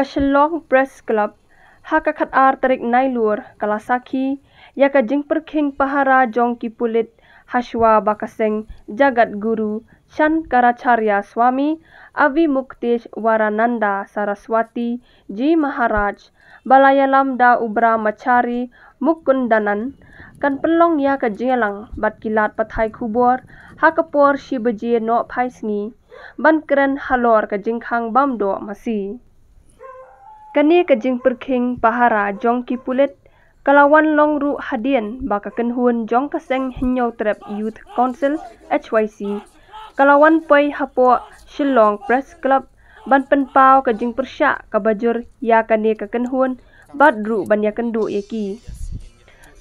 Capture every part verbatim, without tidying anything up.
Ka Shillong Press Club ha ka khatar tarik Nailur ka la sakhi ïa ka jingpyrkhing pahara jong ki pulit hashwa ba ka seng Jagat Guru Shankaracharya Swami Avi Muktesh Varananda Saraswati Ji Maharaj ba la ïalam da u Brahmachari Mukundanan, kan pynlong ïa ka jingïalang bad ki lad pathai khubor ha ka por shi baje nohphai sngi ban kren halor ka jingkhang bam doh masi. Kane ka jingpyrkhing pahara jong ki pulit ka la wan long ruh hadien ba ka kynhun jong ka seng Hynñiewtrep Youth Council, H Y C, ka la wan poi hapoh Shillong Press Club ban pynpaw ka jingpyrshah kaba jur ïa kane ka kynhun bad ruh ban ïakynduh ïa ki.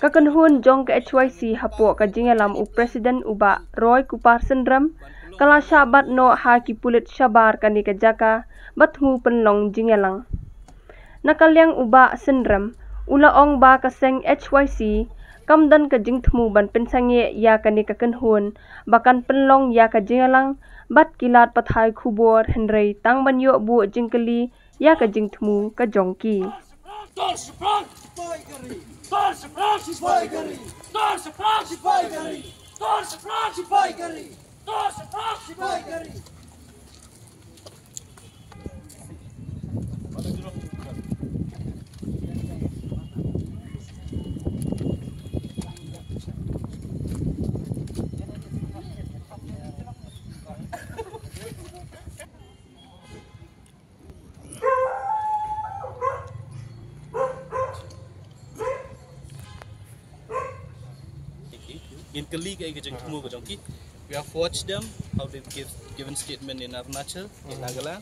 Ka kynhun jong ka H Y C hapoh ka jingïalam u President u Bah Roy Kupar Synrem ka la shah bat noh ha ki pulit shabar kane ka jaka ba thmu pynlong jingïalang. Na ka liang u Bah Synrem u la ong ba ka seng H Y C kam don ka jingthmu ban pynsangeh ïa kane ka kynhun ba kan pynlong ïa ka jingïalang bad ki lad pathai khubor, hynrei tang ban ïoh buh jingkylli ïa ka jingthmu ka jong ki. Ngin kylli kaei ka jingthmu ka jong ki. We have watched them, how they've give, given statement in Arunachal, in Nagaland.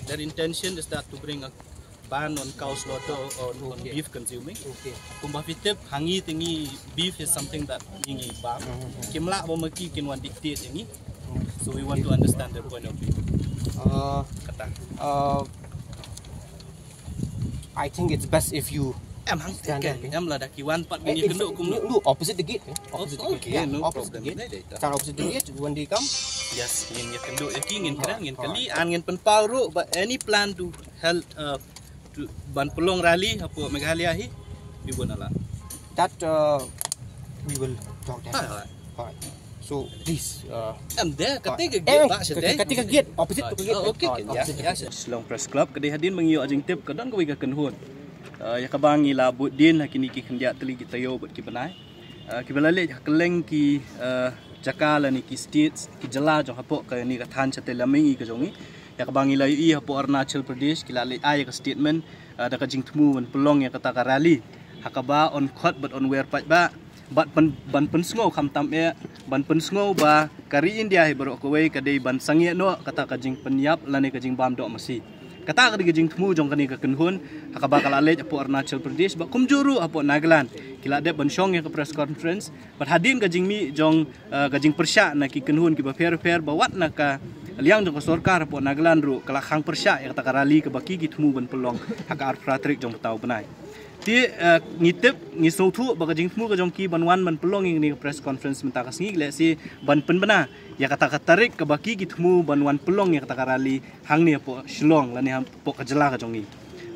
Their intention is that to bring a ban on cow slaughter or on beef consuming. Kumba phi tip, ha ngi te ngi beef is something that ngi ngi bam. Kim lah ba ma ki kin wan dictate ïa ngi. So we want to understand their point of view. Uh, Kata. Uh, I think it's best if you Em hang stand up, eh? Em la da ki wan pat ngin ïakynduh kumno. No, no, opposite the gate, eh? Opposite the gate. Okay, yeah, no problem. Stand opposite the gate, when they come. Yes, ngin ïakynduh ïa ki, ngin kren, ngin kylli, and ngin pynpaw ruh ba any plan to help, uh, to ban pynlong rally hapoh Meghalaya hi, we won't allow. That, uh, we will talk that. Alright. Alright. So, please, uh, And there, ka tei ka gate ba shatei. Ka tei ka gate, opposite to ka gate. Oh, okay, okay. Opposite to ka gate. Shillong Press Club, ka dei hadien ba ngi ïoh jingtip ka don kawei ka kynhun. Uh, ïa kaba ngi la bud dien ha kine ki khyndiat tylli ki taïew bad ki bnai. Uh, kiba la leit ha kylleng ki, uh, jaka lane ki states, ki jylla jong hapoh kane ka thaiñ shatei lam mihngi ka jong ngi. Ïa kaba ngi la ïohi hapoh Arunachal Pradesh, ki la leit ai ïa ka statement, uh, da ka jingthmu ban pynlong ïa kata ka rally. Ha kaba yn khot bad yn wer paidbah bad pyn, ban pynsngew khamtam eh, ban pynsngew ba ka ri India hi baroh kawei ka dei ban sangeh noh kata ka jingpynïap lane ka jingbam doh masi. Kata ka dei ka jingthmu jong kane ka kynhun, ha kaba ka la leit hapoh Arunachal Pradesh bad kumjuh ruh hapoh Nagaland. Ki la dep ban shong ïa ka press conference bad hadien ka jingmih jong, eh, ka jingpyrshah na ki kynhun kiba pher pher, ba wat na ka liang jong ka sorkar hapoh Nagaland ruh ka la khang pyrshah ïa kata ka rally kaba ki ki thmu ban pynlong ha ka arphew phra tarik jong mynta u bnai. Te, eh, ngi tip, ngi sngewthuh ba ka jingthmu ka jong ki ban wan ban pynlong ïa kane ka press conference mynta ka sngi, lehse ban pynbna ïa kata ka tarik kaba ki ki thmu ban wan pynlong ïa kata ka rally hangne hapoh Shillong lane hapoh ka jylla ka jong ngi.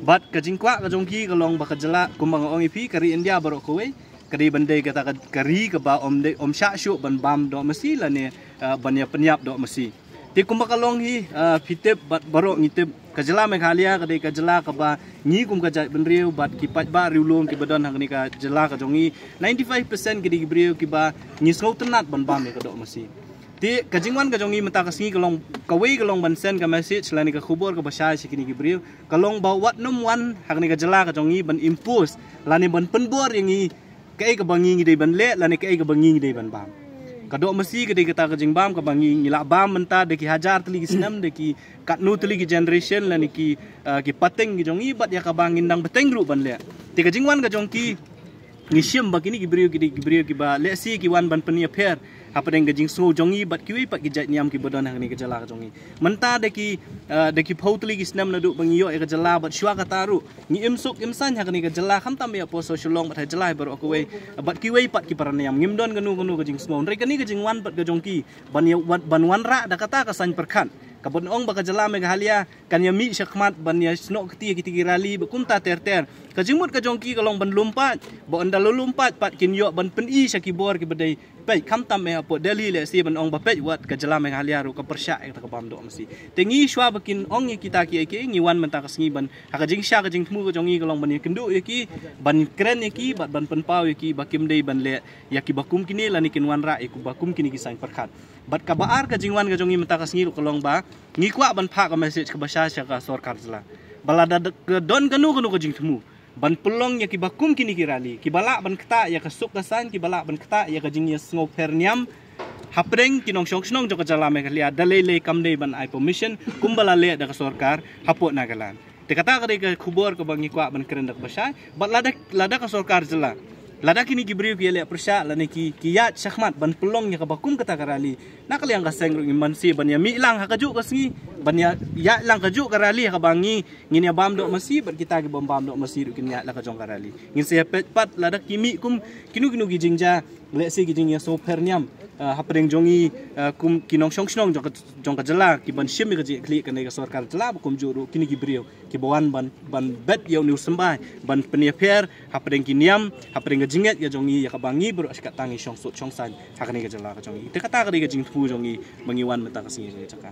Bad ka jingkwah ka jong ki ka long ba ka jylla, kumba nga ong ïa phi, ka ri India baroh kawei ka dei ban dei kata ka, ka ri kaba ym dei, ym shah shuh ban bam doh masi lane, eh, ban ïa pynïap doh masi. Te kumba ka long hi, ah, phi tip bad baroh ngi tip, ka jylla Meghalaya ka dei ka jylla kaba ngi kum ka jaitbynriew bad ki paidbah riewlum kiba don ha kane ka jylla ka jong ngi, ninety-five percent ki dei ki briew kiba ngi sngewtynnat ban bam ïa ka doh masi. Te ka jingwan ka jong ngi mynta ka sngi ka long, kawei ka long ban send ka message lane ka khubor kaba shai sha kine ki briew, ka long ba wat nym wan ha kane ka jylla ka jong ngi ban impose lane ban pynbor ïa ngi kaei kaba ngi ngi dei ban leh lane kaei kaba ngi ngi dei ban bam. Ka doh masi ka dei kata ka jingbam kaba ngi ngi la bam mynta da ki hajar tylli ki snem, da ki katno tylli ki generation lane ki, ah, ki pateng ki jong ngi, bad ïa kaba ngin dang bteng ruh ban leh. Te ka jingwan ka jong ki, ngi shim ba kine ki briew ki dei ki briew kiba lehse ki wan ban pynïapher hapdeng ka jingsngew jong ngi bad kiwei pat ki jait niam kiba don ha kane ka jylla ka jong ngi. Mynta da ki, ah, da ki phew tylli ki snem naduh ba ngi ïoh ïa ka jylla bad shuwa kata ruh ngi im suk im saiñ ha kane ka jylla, khamtam ïa post Shillong bad ha jylla hi baroh kawei, bad kiwei pat ki para niam ngim don kano kano ka jingsngew. Hynrei kane ka jingwan pat ka jong ki ban ïa, wan, ban wanrah da kata ka saiñ pyrkhat Kaban ong ba ka jylla Meghalaya kan ïa mih shakhmat ban ïa snoh kti ïa kita ki rally ba kumta ter ter. Ka jingmut ka jong ki ka long ban lum pat, ba ynda la lum pat pat kin ïoh ban pyni sha ki bor kiba dei peit, khamtam eh hapoh Delhi lehse ban ong ba peit wat ka jylla Meghalaya ruh ka pyrshah ïa kata ka bam doh masi. Te ngi shuwa ba kin ong ïa kita kiei kiei, ngi wan mynta ka sngi ban ha ka jingshisha ka jingthmu ka jong ngi ka long ban ïakynduh ïa ki, ban kren ïa ki bad ban pynpaw ïa ki ba kim dei ban leh ïa kiba kum kine lane kin wanrah ïa kiba kum kine ki saiñ pyrkhat. Bad kaba ar ka jingwan ka jong ngi mynta ka sngi ruh ka long ba ngi kwah ban phah ka message kaba shai sha ka sorkar jylla ba lada don kano kano ka jingthmu ban pynlong ïa kiba kum kine ki rally, kiba lah ban ktah ïa ka suk ka saiñ, kiba lah ban ktah ïa ka jingïasngewpher niam hapdeng ki nongshong shnong jong ka jylla Meghalaya, da lei lei kam dei ban ai permission kumba la leh da ka sorkar hapoh Nagaland. Te kata ka dei ka khubor kaba ngi kwah ban kren da kaba shai. Bad lada, lada ka sorkar jylla, lada kine ki briew ki ïaleh pyrshah lane ki, ki ïaid shakhmat ban pynlong ïa kaba kum kata ka rally, na ka liang ka seng ruh ngim banse ban ïa mih lang ha kajuh ka sngi, ban ïa ïaid lang kajuh ka rally ha kaba ngi ngin ïa bam doh masi bad kita ki bym bam doh masi ruh kin ïaid lang ka jong ka rally. Ngin sa ïa peit pat lada ki mih kum kino kino ki jingjia, lehse ki jingïasngewpher niam hapdeng jong ngi, kum ki nongshong shnong jong ka jylla, kiban shim ïa ka jingïakhlieh kane ka sorkar jylla, ba kumjuh ruh kine ki briew kiba wan ban, ban bet ïa une u symbai ban pynïapher hapdeng ki niam, hapdeng ka jingngeit ka jong ngi ïa kaba ngi baroh shi katta ngi shong sut shong saiñ ha kane ka jylla ka jong ngi. Te kata ka dei ka jingthmu jong ngi ba ngi wan mynta ka sngi jong ngi jaka.